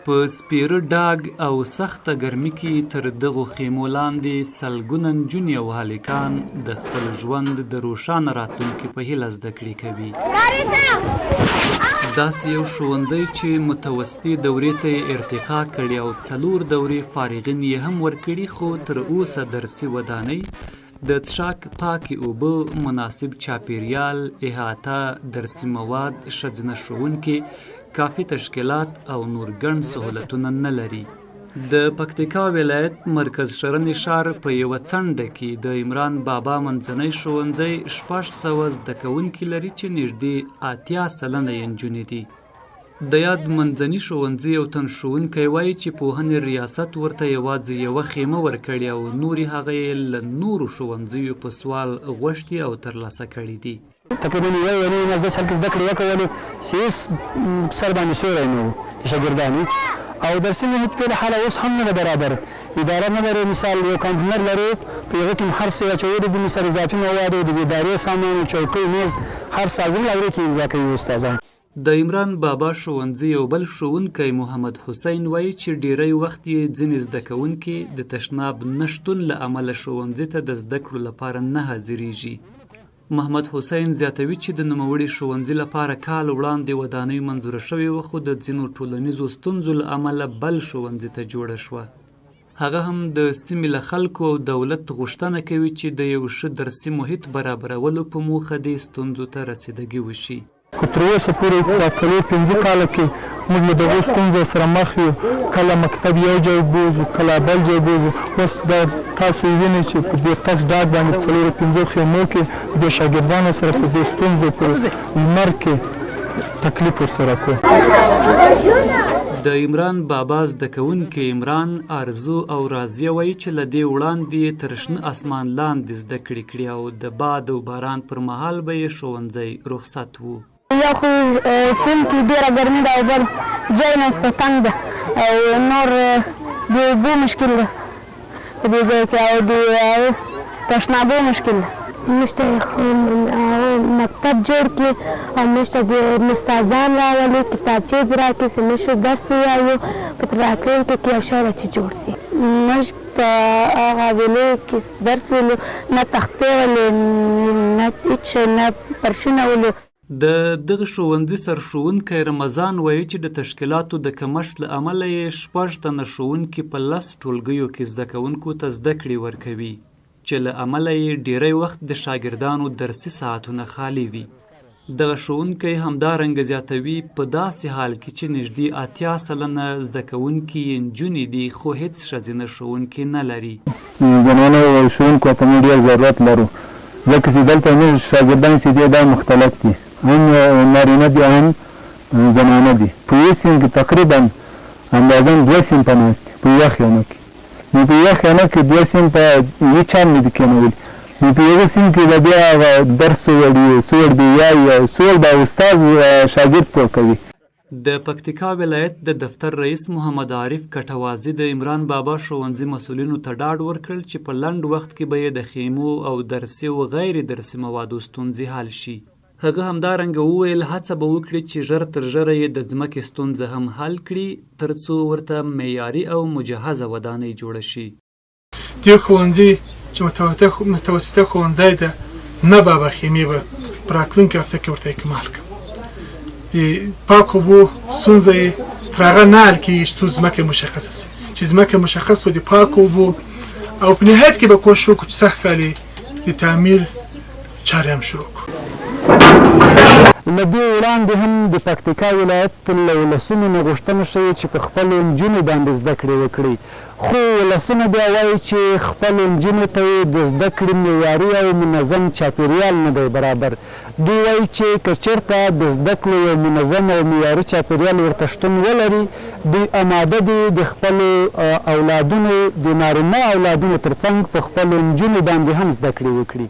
په سپېره ډاګ او سخته ګرمي کې تر دغو خیمو لاندې سلګونه نجونې او هلکان د خپل ژوند د روښانه راتلونکي په هیله زده کړې کوي. داسې یو ښوونځی چې متوسطې دورې ته یې ارتقا کړې او څلور دورې فارغین یې هم ورکړي، خو تر اوسه درسي ودانۍ، د څښاک پاکې اوبه، مناسب چاپېریال، احاطه، درسي مواد، ښځینه ښوونکې، کافي تشکیلات او نور ګڼ سهولتونه نه لري. د پکتیکا ولایت مرکز شرنې ښار په یوه څنډه کې د عمران بابا منځنی ښوونځی 600 زده کوونکي لري چې نږدې 80% یې نجونې دي. د یاد منځني ښوونځي یو تن ښوونکی وایي چې پوهنې ریاست ورته یوازې یوه خیمه ورکړې او نورې هغه یې له نورو ښوونځیو په سوال غوښتي او ترلاسه کړي دي. تقریبا یوه یوه نیمه میاشت داسې حال کې زده کړې وکولې چې هېڅ سر باندې سوری نه وو د شاګردانو او درسي محیط په حاله اوس هم نه ده برابر، اداره نه لرو، مثال یو کانټینر لرو په هغه کې مو هر څه اچولي دي، مثال اضافي مواد او د ادارې سامان او چوکۍ میز هر څه حاضر هغې کې امضا کوي استادان. د عمران بابا ښوونځي یو بل ښوونکی محمد حسین وایي چې ډېری وخت یې ځینې زده کوونکي د تشناب نه شتون له امله ښوونځي ته د زده کړو لپاره نه حاضرېږي. محمد حسین زیاتوي چې د نوموړي ښوونځي لپاره کال وړاندې ودانۍ منظوره شوې وه، خو د ځینو ټولنیزو ستونزو له امله بل ښوونځي ته جوړه شوه. هغه هم د سیمې له خلکو او دولت غوښتنه کوي چې د یو ښه درسي محیط برابرولو په موخه دې ستونزو ته رسیدګي وشي. خو تر اوسه پورې دا څلور پنځه کاله کې موږ له دغو ستونزو سره مخ یو، کله مکتب یو جای بوځو، کله بل جای بوځو، اوس دا تاسو یې وینئ چې په دې تس ډاګ باندې په څلورو پنځو خیمو کې د شاګردانو سره په دې ستونزو په لمر کې تکلیف ورسره کوو. د عمران بابا زده کوونکي عمران، ارزو او راضیه وایي چې له دې وړاندې یې تر شنه اسمان لاندې زده کړې کړې او د باد او باران پر مهال به یې ښوونځی رخصت وو. یو خو سیند کې ډیره ګرمي ده او بل جای نشته تنګ ده او نور د اوبو مشکل ده په دې ځای کې او د تشنابو مشکل ده. موږ ته مکتب جوړ کړي او موږ ته دې استادان راولي، کتابچې دې راکړي چې موږ درس ووایو، په راتلونکي کې یو شی راته جوړ شي. موږ په هغه حویلیو کې درس ویلو، نه تختې ولې، نه هیڅ شی، نه فرشونه ولو. د دغه ښوونځي سرښوونکی رمضان وایي چې د تشکیلاتو د کمښت له امله یې شپږ تنه ښوونکي په 10 ټولګیو کې زده کوونکو ته زده کړې ورکوي چې له امله یې ډېری وخت د شاګردانو درسي ساعتونه خالي وي. دغه ښوونکی همدارنګه زیاتوي، په داسې حال کې چې نږدې 80% زده کوونکي یې نجونې دي، خو هېڅ ښځینه ښوونکې نه لري. زنانه ښوونکو ته موږ ډېر ضرورت لرو، ځکه چې دلته موږ شاګردان چې دي دا مختلف دي، هم نارینه دي هم زنانه دي. په یو صنف کې تقریبا اندازاً دوه صنفه ناست دي په یوه خیمه کې. نو په یوه خیمه کې دوه صنفه هیچا هم نه دي کېنولي، نو په یوه صنف کې به بیا هغه درس څوړ وي، څوړ به وایي او څوړ به استاد شاګرد پوه کوي. د پکتیکا ولایت د دفتر رئیس محمد عارف کټوازي د عمران بابا ښوونځي مسؤلینو ته ډاډ ورکړ چې په لنډ وخت کې به یې د خیمو او درسي او غیر درسي موادو ستونزې حل شي. هغه همدارنګه وویل، هڅه به وکړي چې ژر تر ژره یې د ځمکې ستونزه هم حل کړي ترڅو ورته معیاري او مجهزه ودانۍ جوړه شي. دې ښوونځي چې متوسطه ښوونځی ده نه بابا خیمې به په راتلونکې هفته کې ورته اکمال کړم. د پاکو اوبو ستونزه یې تر هغه نه حل کېږي چې څو ځمکه مشخصه شي، چې ځمکه مشخص شوه د پاکو اوبو او په نهایت کې به کوشش وکړو چې سږ کال یې د تعمیر چارې هم شروع کړو. له دې وړاندې هم د پکتیکا ولایت له ولسونو نه غوښتنه شوې چې په خپلو نجونو باندې زده کړې وکړي، خو ولسونه بیا وايي چې خپلو نجونو ته یې د زده کړې معیاري او منظم چاپېریال نه دی برابر. دوی وايي چې که چېرته د زده کړو یو منظم او معیاري چاپېریال ورته شتون ولري، دوی اماده دي د خپلو اولادونو، د نارینه اولادونو ترڅنګ په خپلو نجونو باندې هم زده کړې وکړي.